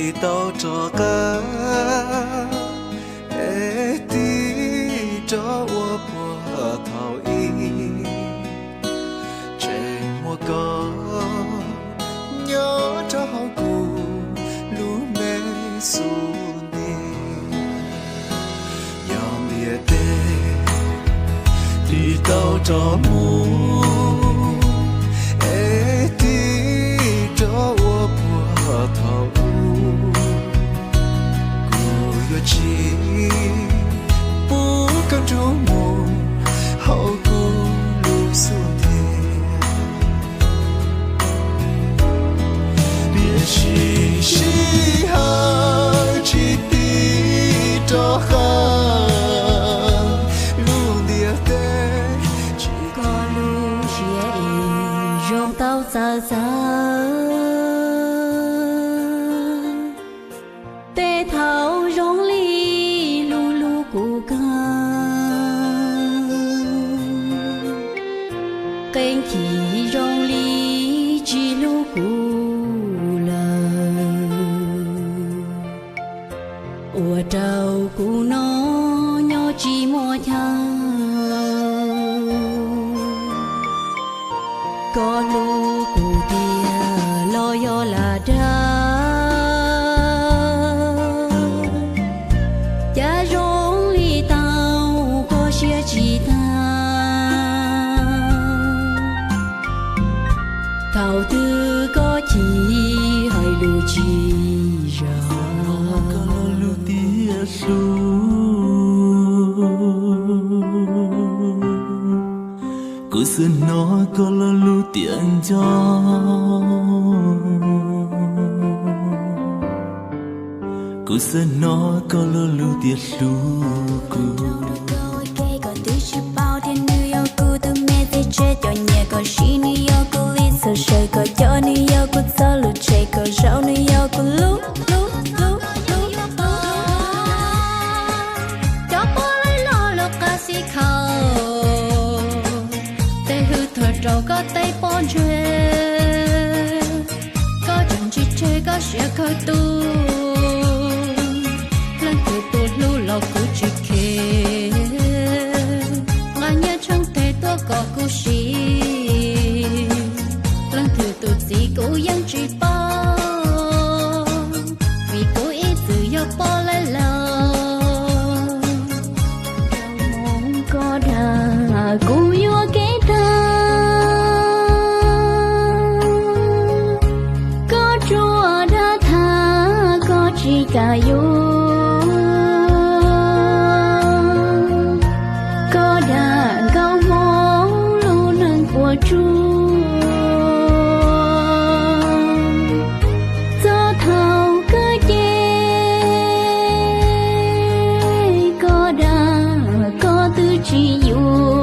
Tig tau rov qab es tig rov ua puag thaum ub, tseem muaj koj nyob rau hauv kuv lub me xub ntiag. Yog ntiaj teb tig tau rov mus es tig rov ua puag thaum ub, kuv yuav tsis pub koj nrug mus hauv kuv lub xub ntiag. Tiam sis sij hawm tsis tig rov qab, lub ntiaj teb tsis, koj lub siab ib zoo tau txawv txawv. Tej thaum zoo li lub lub kuv kawg, qee chim zoo li tsis hlub kuv lawm, ua rau kuv no nyob tsis muaj chaw. Koj hlub kuv tiag los yog lam dag, cas zoo li tau koj siab tsis tag. Thaum twg koj chim hais lus tsis zoo, koj lub tiag hlub. Kuv xav hnov koj lub tiag nco, kuv xav hnov koj lub tiag hlub kuv. Koj twb tsis paub tias nws yog kuv tus me txiv tseg, cov nyiaj koj siv nws yog kuv li txhuv, sawv koj cov nws yog kuv txoj lus tseg, koj zaum nws yog kuv lub lub lub lub. Cov poj laib loj loj qab xib khaus, tej hwj thuam rau koj tej pob ntseg. Koj tseem tsis tseg koj siab kawg tus, leej twg tus hlub los kuv tsis kheev, nqa nyiaj tsheej phem tuaj kom kuv siv. Leej twg tus txiv kuv yeej tsis paub, vim kuv ib txwm yog poj laib laus. Koj dag kuv yuav kev tag, koj tsuas dag thaj koj tsis kam yuav. Koj dag nkauj hmoob lub neej puas tsuaj, txog thaum kawg ces koj dag koj twb tsis yuav.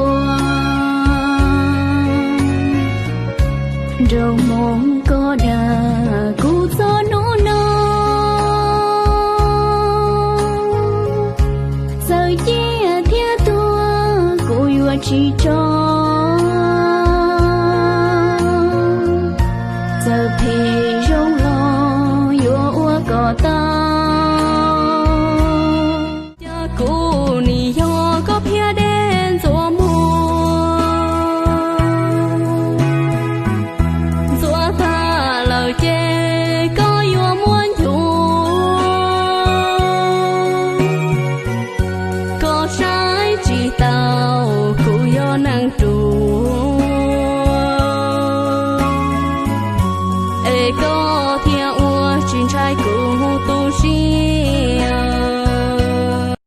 Nraug hmoob koj dag kuv txog hnub no, txawm ciaj thiab tuag kuv yuav tsis tso. Txawm phem zoo los yuav ua kom tau. Cas kuv nim yog koj phiab dej ntxuav muag, ntxuav tag lawm ces koj yuav muab ncuav. Koj saib tsis taus kuv yog neeg ruam, es koj thiaj ua tsis ntshai kuv tus si.